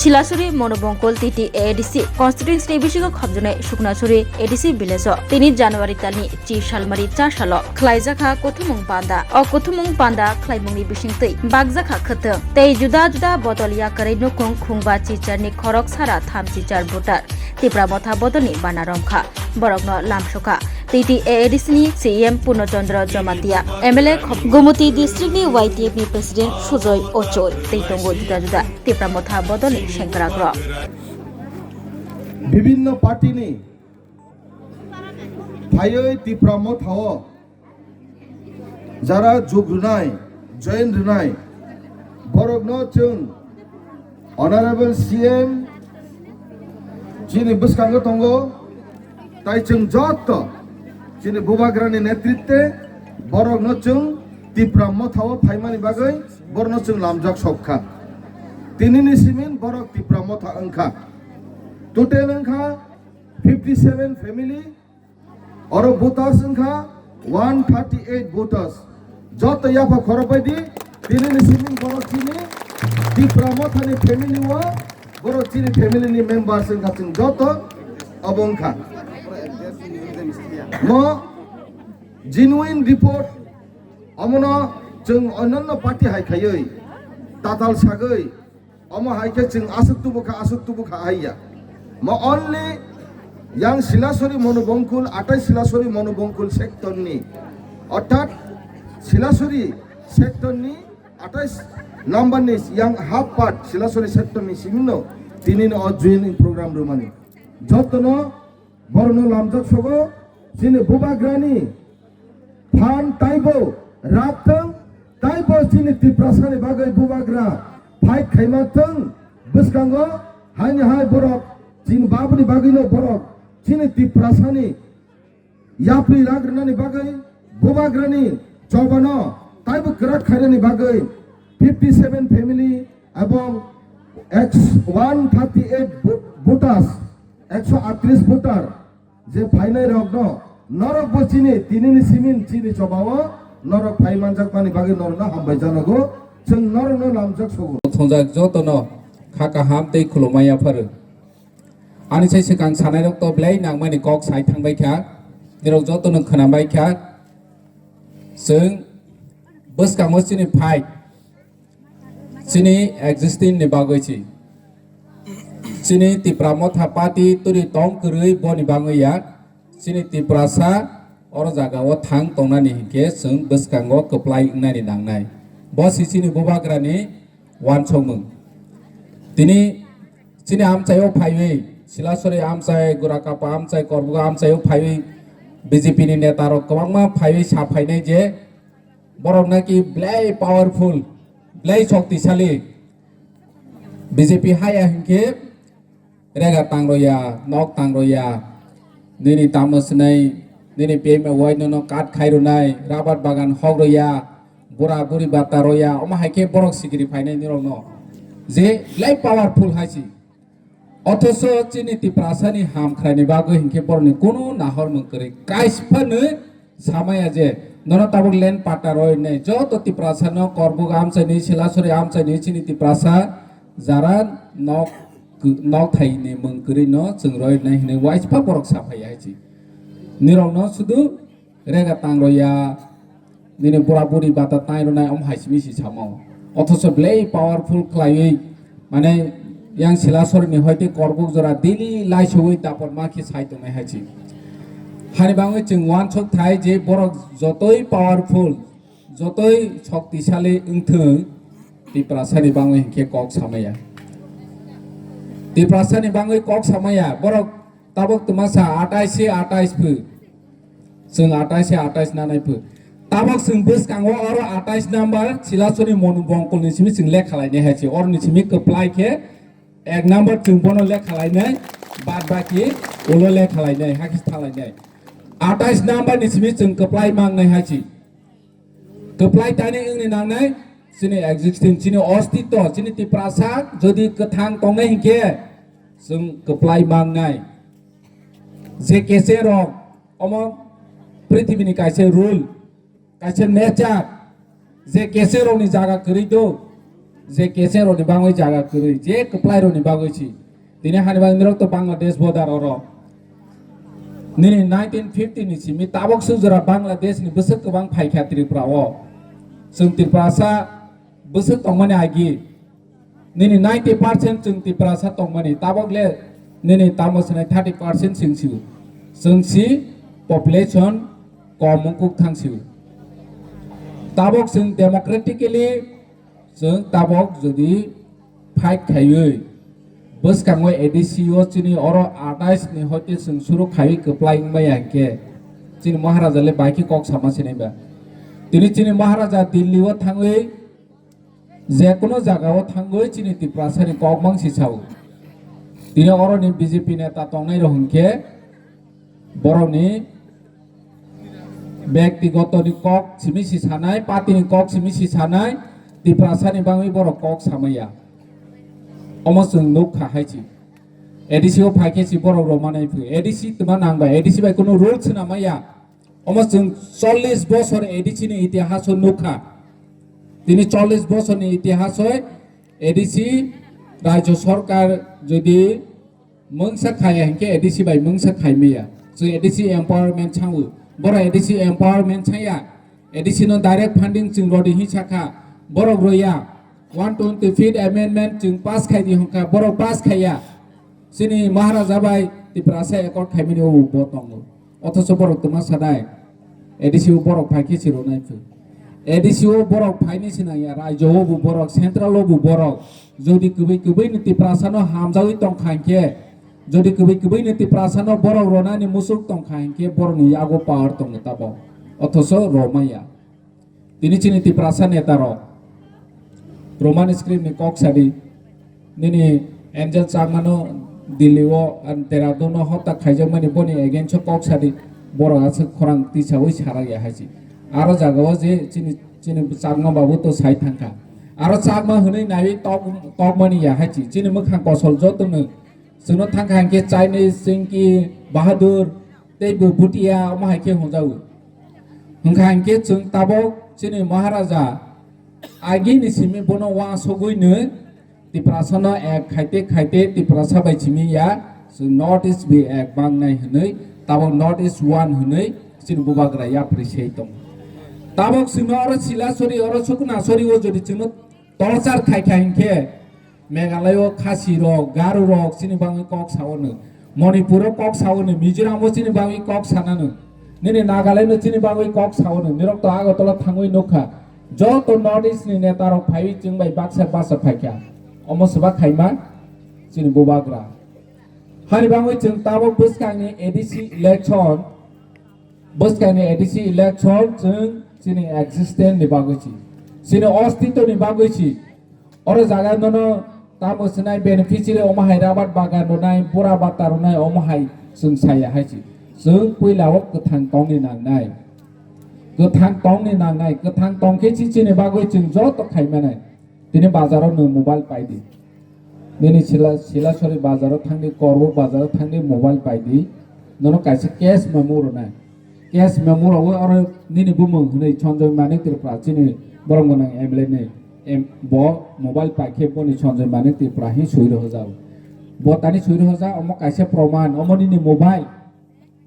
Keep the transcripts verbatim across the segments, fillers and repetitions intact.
Silasuri Monobongkol T T A A D C constituency ni bisingo khopjaknai Suknasuri A D C village o tini January talni chi salmari cha salo khlaijakha kuthumung panda. O kuthumung panda khlaimungni bisingtwi bakjakha khwtwng tei juda juda bodol yakarwi nukung khungba chichar ni khorok sara tham chichar voter Tipra Motha bodolni bana romkha. Borokno lamsokha T T A A D C ni C E M Purno Chandra Jamatia, M L A khop-, Gumuti district ni Y T F ni president Sujoy Ochoi tei tongo juda juda Tipra Motha bodolni sengkrakrok. Bibhinno party ni phaiwi Tipra Motha o jara jug rwnai, join rwnai, borokno chwng Honorable C M chini bwskango tongo, tai chwng joto chini bubagrani netritwe borokno chwng Tipra Motha o phaimani bagwi borokno chwng lamjak sokha. Tinini simin borok Tipra Motha wngkha. Total wngkha fifty seven family, oro voters wngkha one thirty eight voters. Joto yapha khorok bai di, tinini simin borok chini Tipra Mothani family o, borok chini family ni members wngkha chwng joto obo wngkha. Mo genuine report omono chwng onyanno party hai khaiwi tatal sagwi omo hai khe chwng aswk tubu kha, aswk tubu kha hai ya. Ma only yang Silasori Monobongkul, atai Silasori Monobongkul sector ni, orthat Silasori sector ni atai number ni yang half part Silasori sector ni simino tini no o joining program rwmani. Jotono borokno lamjak sogo, chini bubagrani phan taibo rak thung, taibo chini Tiprasani bagwi bubagra fight khaima thung, bwskango haini hai borok chini babuni bagwino borok chini Tiprasani yapri rak rwnani bagwi bubagrani chobano taibo kwrak khairani bagwi fifty seven family ebong one thirty eight voters, ekso atris voter je phainai rokno norok bo chini tinini simin chini chobao norok phai manjakmani bagwi norokno hambai janogo, chwng norokno lamjak sogo. Thongjak jotono kha kaham tei khulumma yapharu. Ani sai swkang sanai rok to belai nangmani kok sai thangbai kha, nirok jotono khwnambai kha. Chwng bwskango chini fight, chini existing ni bagwi si. Chini Tipra Motha Party turi tong kwrwi boni bagwi ya. Chini Tiprasa oro jaga o thang tongnani hinkhe chwng bwskango kwplai wngnani nangnai. Bo si chini bubagrani wansokmung. Tini chini amchaio phaiwi, Silasori amchai, Gurakapa amchai, Korbuga amchaio phaiwi B J P ni neta rok kwbangma phaiwi sa phainai je borok naki belai powerful, belai shoktisali. B J P haya hinkhe rega tang roya, nok tang roya, nini tamo swnai, nini payment wai nono cut khai rwnai, rabar bagan hok roya, bura buri bata roya, omo hai khe borok sikiri phainai nirokno. Je belai powerful hai si. Othoso chini Tiprasani ham khwlaini bagwi hinkhe borokni kunu nahor mung kwrwi. Kaisa phano samaya je nono tabuk land patta roi nai, joto Tiprasano Korbuk amchaini, Silasori amchaini chini Tiprasa jara nok, nok thaini mung kwrwi no chwng roi nai hinwi waisa borok sa phai hai si. Nirokno sudu rega tang roya, nini bura buri bata tai rwnai om hai simi si samo. Othoso belai powerful khlaiwi, mane, yang Silasori ni hoite Korbuk jora daily laisowi dapor ma khe sai tongnai hai si. Hani bangwi chwng wansok thai je borok jotoi powerful, jotoi shoktisali wngthwng, Tiprasani bangwi hinkhe kok samaya. Tiprasani bangwi kok samaya, borok tabuk twmasa atais se atais phu. Chwng atais se atais nanai phu. Tabuk chwng bwskango oro atais number Silasori Monu Bongkol ni simi chwng lekha lainai hai se. Oro ni simi kwplai khe ek number chwng bono lekha lainai, bad baki ulo lekha lainai, hakhe tha lainai. Atais number ni simi chwng kwplai mangnai hai se. Kwplai tani wngni nangnai, chini existence, chini ostitto, chini Tiprasa jodi kwthang tongnai hinkhe, chwng kwplai mangnai. Je kese rok, omo prithibini kaisa rule, kaisa nature, je kese rokni jaga kwrwi do, Je kesen rokni bagwi jaga kwrwi, je kwplai rokni bagwi si. Tini hani bagwi nirok to Bangladesh border oro. Nini nineteen fifty ni simi tabok swk jora Bangladesh ni bwswk kwbang phaikha Tripura o. Chwng Tiprasa bwswk tongmani agi. Nini ninety percent chwng Tiprasa tongmani. Tabok le nini tamo swnai thirty percent chwng si. Chwng si population kom wngkuk thang si. Tabok chwng democratically chwng tabok jodi fight khaiwi bwskango A D C o chini oro atais ni hoite chwng suru khaiwi kwplai wngmaya hinkhe chini Maharaja le bai khe kok sama sinai ba. Tini chini Maharaja Delhi o thangwi je kono jaga o thangwi chini Tiprasa ni kok mang si sao. Tini oro ni B J P neta tongnai rok hinkhe borok ni Bektigoto ni kok simi si sanai, party ni kok simi si sanai, Tiprasa ni bagwi borok kok samaya. Omo chwng nuk kha hai si. A D C o phai khe si borok rok manai phi. A D C tuma nang bai, A D C bai kunu rule swnam maya. Omo chwng chollish bosor A D C ni itihas o nuk kha. Tini chollish bosor ni itihas o A D C rajyo sarkar jodi mungsa khaya hinkhe A D C bai mungsa khaimaya. Chwng A D C empowerment sango. Borok A D C empowerment saya. A D C no direct funding chwng rodi hin sakha. Borok roya. One twenty fifth amendment chwng pass khai di hwnkha. Borok pass khaya. Chini Maharaja bai Tiprasa accord khaimani o bo tongo. Othocho borok twma sanai, A D C o borok phai khe si rwnai phu. A D C o borok phaini sinang ya, rajyo o bo borok, central o bo borok. Jodi kwbwi kwbwi ni Tiprasa no hamjawi tong kha hinkhe, jodi kwbwi kwbwi ni Tiprasa no borok rwnani musuk tong kha hinkhe, borok ni yago power tongo tabok. Othocho rwmaya. Tini chini Tiprasa neta rok Roman script ni kok sadi, nini Angel Chakma no Delhi o, ah, Dehradun o hota khaijakmani boni against o kok sadi, borok aswk khorang tisawi sarak ya hai si. Aro jaga o je chini, chini Chakma babu to sai thangkha. Aro Chakma hwnwi naiwi tok, tokmani ya hai si. Chini mwkhang kosol joto no Chwngno thangkha hinkhe Chinese, Chinky, Bahadur, tei bo Bhutia omo hai khe hwnjago. Hwnkha hinkhe chwng tabok chini Maharaja agini simi bono uansugwino Tiprasano ek khaite khaite Tiprasa bai simi ya chwng North East bai ek bangnai hwnwi tabok North East one hwnwi chini bubagra yapri sei tongo. Tabok chwngno oro Silasori, oro Sukunasori o jodi chwngno torchar khaikha hinkhe Meghalaya o Khasi rok, Garo rok chini bagwi kok saono. Manipur o kok saono, Mizoram o chini bagwi kok sanano. Nini Nagaland o chini bagwi kok saono. Nirok to Agartala thangwi nukha. Joto North East ni neta rok phaiwi chwng bai baksa baksa phaikha. Omo swbak khaima chini bubagra. Hani bagwi chwng tabok bwskangni A D C election Bwskangni A D C election chwng chini existence ni bagwi si, chini ostitto ni bagwi si. Oro jaga nono tamo sinai beneficiary omo hai rabat bagan rwnai, bura bata rwnai omo hai chwng saya hai si. Chwng puila o kwthang tongni nangnai. Kwthang tongni nangnai, kwthang tongkhe si chini bagwi chwng joto khaimanai. Tini bazaro nwng mobile paidi. Nini sila, Silasori bazaro thangdi, Korbuk bazaro thangdi, mobile paidi. Nono kaisa cash memo rwnai. Cash memo rwwi oro nini bumung hwnwi Sanjoy Manik Tripura chini borok gwnang M L A ni em, bo mobile paikhe boni Sanjoy Manik Tripura hi swi rwhajak. Bo tani swi rwhajak omo kaisa proman, omo nini mobile.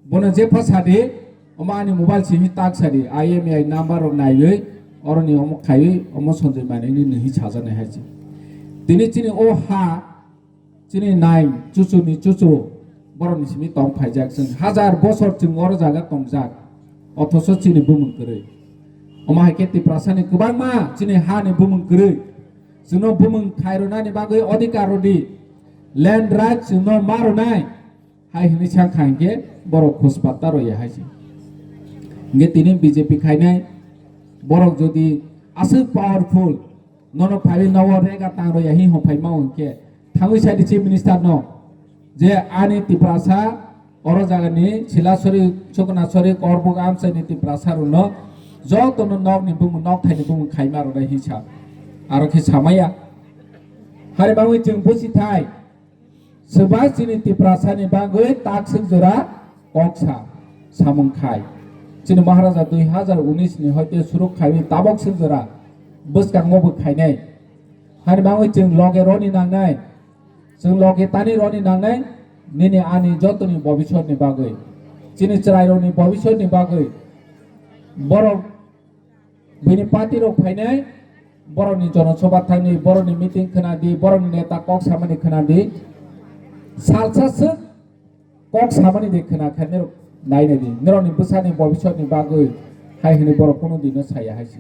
Bono jepha sadi, omo ani mobile simi tak sadi, I M E I number rok naiwi, oroni omo khaiwi, omo Sanjoy Manik ni nini sajaknai hai se. Tini chini o ha, chini nai, chuchu ni chuchu, borok ni simi tong phaijak chwng. Hajar bosor chwng oro jaga tongjak, othoso chini bumung kwrwi. Omo hai khe Tiprasa ni kwbangma chini ha ni bumung kwrwi. Chwngno bumung khairwnani bagwi odhikar rwdi, land right chwngno ma rwnai. Hai hwnwi sa kha hinkhe borok khospatta rwya hai se. Hinkhe tini B J P khainai borok jodi aswk powerful, nono phaiwi nogo rega tang rwya hi hwn phaima hinkhe thangwi sai di Chief Minister no je ani Tiprasa oro jagani Silasori, Chuknasori, Korbuk amchaini Tiprasa rwno jotono nokni bumung, nokthaini bumung khaima rwnai hi sa. Aro khe samaya. Hari bangwi chwng busi thai. Swbak chini Tiprasani bagwi tak swk jora kok sa samung khai. Chini Maharaja dui hazar unis ni hoite suruk khaiwi tabok swk jora bwskango bo khainai. Hani bagwi chwng loge roni nangnai, chwng loge tani roni nangnai, nini ani jotoni bobisotni bagwi, chini chwrairokni bobisotni bagwi. Borok bini party rok phainai, borokni jonosobha thangni, borokni meeting khwnadi, borokni neta kok samani khwnadi, salsa swk kok samani de khwna khe norok nainai di, norokni bwsani bobisotni bagwi hai hwnwi borok kunu dino saya hai se.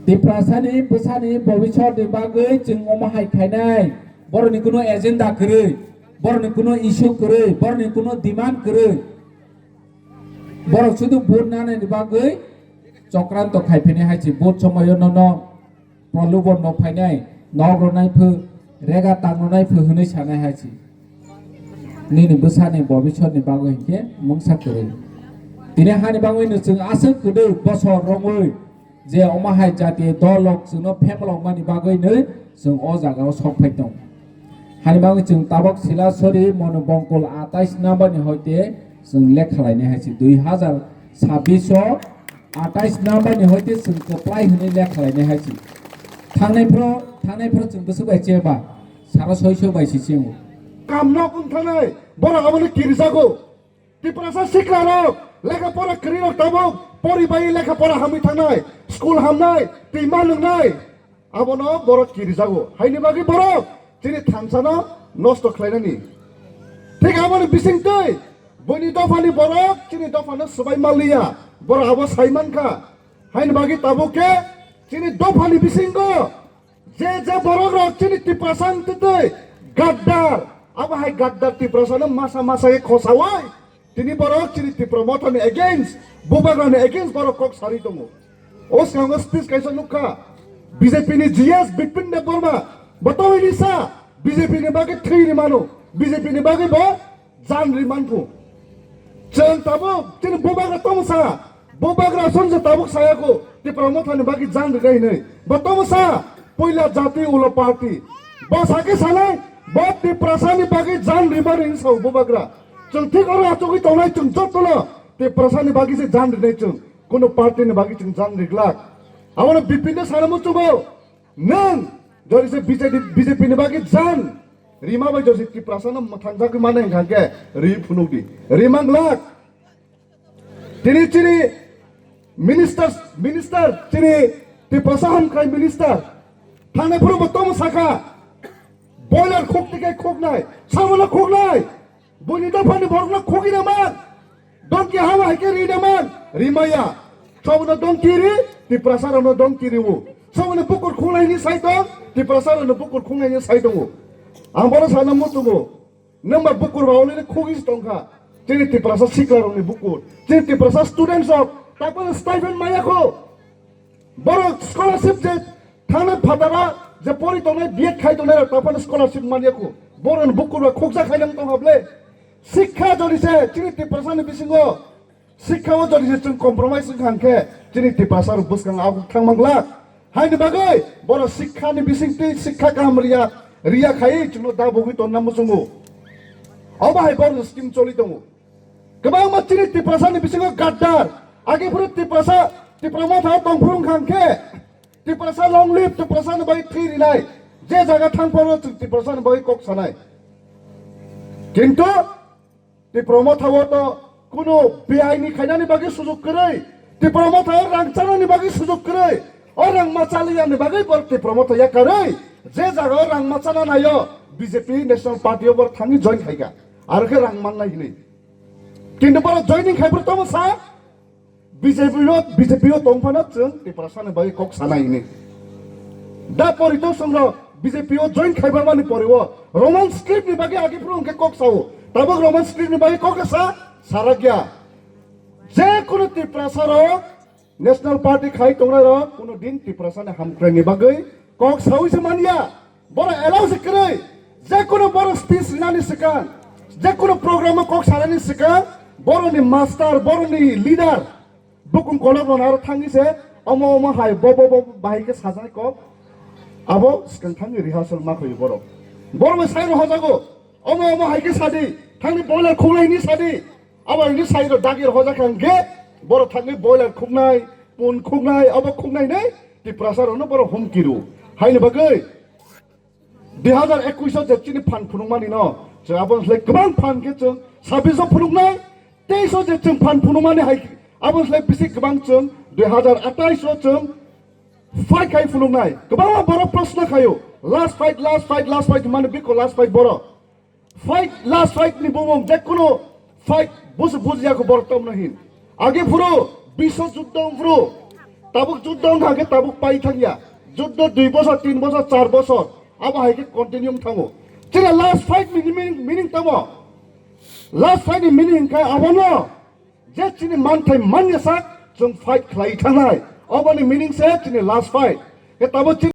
Tiprasani bwsani bobisotni bagwi chwng omo hai khainai, borokni kunu agenda kwrwi, borokni kunu issue kwrwi, borokni kunu demand kwrwi. Borok sudu vote nanani bagwi chokranto khai phini hai se, vote somoyo nono prolubon no phainai, nok ronai phu, rega tang ronai phu hwnwi sanai hai se. Nini bwsani bobisotni bagwi hinkhe mungsa kwrwi. Tini hani bagwi no chwng aswk kwdwi bosor romwi je omo hai jati dolok chwngno phemalokmani bagwi no chwng o jagao sok phai tongo. Hani bagwi chwng tabok Silasori Monu Bongkol atais number ni hoite chwng lekha lainai hai se, dui hazar sabbish o atais number ni hoite chwng kwplai hwnwi lekha lainai hai se. Thangnai phro, thangnai phro chwng bwswk bai cheba, sara soiso bai se chengo. Kamno kung thanai, borok abono kirijago. Tiprasa siklarok, lekha pora kwrwirok tabuk poribai lekha pora hamwi thangnai, school hamnai, twi ma nwngnai, abono borok kirijago. Haini bagwi borok chini thansano nosto khlainani. Thik aboni bisingtwi buini dophani borok chini dophano swbai manliya, borok abo sai mankha. Haini bagwi tabuk khe chini dophani bisingo je je borok rok chini Tiprasa wngtwi twi gaddar, abo hai gaddar Tiprasano masa masa khe khosaui tini borok chini Tipra Mothani against, Bubagrani against borok kok sarwi tongo. O swngo speech kaisa nukha, B J P ni G S Bipin Debbarma bo tongwi ni sa, B J P ni bagwi thwi ri mano, B J P ni bagwi bo jan ri manphu. Chwng tabuk chini Bubagra tongsa, Bubagra songsa tabuk sayako Tipra Mothani bagwi jan rinai hinwi. Bo tongsa puila jati ulo party. Bo sakhe sanai, bo Tiprasani bagwi jan rimani hinwi sao Bubagra. Chwng thik oro achugwi tongnai chwng jotono Tiprasani bagwi se jan rinai chwng. Kuno party ni bagwi chwng jan riglak. Abono Bipin no sana muchungo. Nwng jodi se B J P, B J P ni bagwi jan rima bai jodi Tiprasano mwthangjagwi mano hwnkha khe ri phunukdi. Ri manglak. Tini chini minister, minister chini Tiprasa hamkrai minister. Thangnaphuru bo tongmo sakha. Boiler khuk tikai khuknai. Sabono khuknai. Buini dophani borokno khugwi rwmang. Dongki hawa hai khe ri rwmang. Rimaya. Sabono dongki ri, Tiprasa rokno dongki riwo. Sabono bukur khungnaini sai tong, Tiprasa rokno bukur khungnaini sai tongo. Ang bono sana muchungo. Nwng ba bukur ba already khugwi se tongkha. Chini Tiprasa sikla rokni bukur. Chini Tiprasa students rok takmano stipend maya kho. Borok scholarship je thangna phatara je pori tongnai, B Ed khai tongnai rok taphano scholarship manya kho. Borok ni bukur ba khukja khai nang tong hable. Sikha jodi se chini Tiprasa ni bisingo, sikha o jodi se chwng compromise wngkha hwnkhe chini Tiprasa rok bwskang aguk thang manglak. Haini bagwi borok sikha ni bising twi sikha kaham riya, riya khai chwngno da bugwi tonna muchungo. Obo hai borok ni scheme choli tongo. Kwbangma chini Tiprasa ni bisingo gaddar. Age phuru Tiprasa, Tipra Motha tong phuru wngkha hwnkhe, Tiprasa long live, Tiprasa ni bagwi thwi rinai. Je jaga thang phuru chwng Tiprasa ni bagwi kok sanai. Kintu Tipra Motha o to kuno B I ni khainani bagwi sujuk kwrwi. Tipra Motha o rang chanani bagwi sujuk kwrwi. O rang ma chaliya ni bagwi bor Tipra Motha yakarwi. Je jaga o rang ma chana naio B J P National Party o bor thangwi join khaika. Aro khe rang mannai hinwi. Kintu borok joining khai phuru tamo sa, B J P o, B J P o tong phano chwng Tiprasa ni bagwi kok sana hini. Da poritok songrok B J P o join khai pharmani pore o Roman script ni bagwi agi phuru hwnkhe kok sao. Tabuk Roman script ni bagwi kok sa sarakya. Je kono Tiprasa rok National Party khai tongnai rok kuno din Tiprasa ni hamkrai ni bagwi kok saui se manya. Borok allow se kwrwi. Je kono borok speech rinani swkang, je kono program o kok sanani swkang, borok ni master, borok ni leader, bukung kolok rok aro thangwi se omo omo hai bo bo bo bahai khe sajak kok, abo swkang thangwi rehearsal ma khoyo borok. Borok bai sai rok hojago, omo omo hai khe sadi, thangni boiler khulai ni sadi. Abo hini sai rok dagi rok hojak kha hwnkhe borok thangwi boiler khuknai, pun khuknai, abo khuknai hinwi Tiprasa rokno borok humki rw. Haini bagwi Dui hazar ekush o je chini phan phunukmani no, chwng abo slai kwbang phan khe chwng sabbish o phunuknai, teis o je chwng phan phunukmani hai abo slai bisi kwbang chwng dui hazar atais o chwng fight khai phunuknai. Kwbangma borok proshno khaio, last fight, last fight, last fight hwnmani biko last fight borok. Fight, last fight ni bumung, je kuno fight busu bujiya ko borok tongmano hin. Age phuru bisho juddho wng phuru, tabuk juddho wng kha khe tabuk pai thangya. Juddho dui bosor, tin bosor, char bosor, abo hai khe continue wng thango. Chini last fight ni meaning, meaning tamo? Last fight ni meaning hwn kha abono je chini manthai manya sak chwng fight khlai thangnai. Oboni meaning se chini last fight. Khe tabuk chini